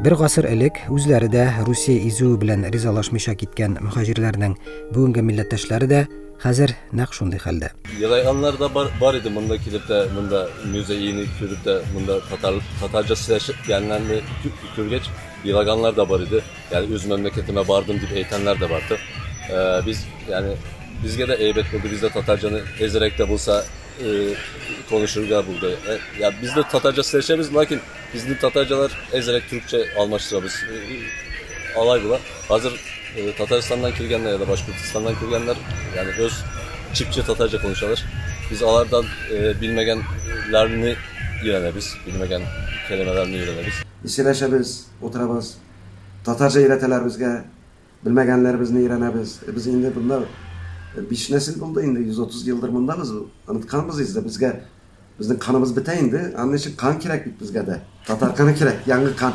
Бер гасыр элек үзләре дә Русия изүе белән ризалашмыйча киткән мөхаҗирләрнең бүгенге милләттәшләре дә хәзер нәкъ шундый хәлдә. Елаганнар да бар, бар иде монда килеп тә, монда музейны күреп тә, монда татар, татарча сөйләшкәннәрне күргәч, елаганнар да бар иде. Ягъни үз мәмләкәтемә бардым дип әйткәннәр дә барды. Без, ягъни безгә дә әйбәт булды, без дә татарчаны әзрәк тә булса конuşurga булды. Ya biz de Tatarca сөйләшәбез, ләкин безнең татарчалар әзрәк төркчә алмаштырабыз. Алай була. Хәзер Татарстаннан килгәннәр я да Башкортстаннан килгәннәр, ягъни үз чипче татарча konuşалар. Biz alardan bilmegenlerini öğrenemiz, bilmegen kelimelerini öğrenemiz. Сөйләшәбез, утырабыз. Татарча өйрәтәләр безгә. Белмәгәннәребезне өйрәнәбез. Без инде монда 5 нәсел булды инде, 130 елдыр мондабыз. Онытканбыз инде безгә. Безнең каныбыз бетә инде. Аның өчен кан кирәк бит безгә дә. Татар каны кирәк, яңа кан.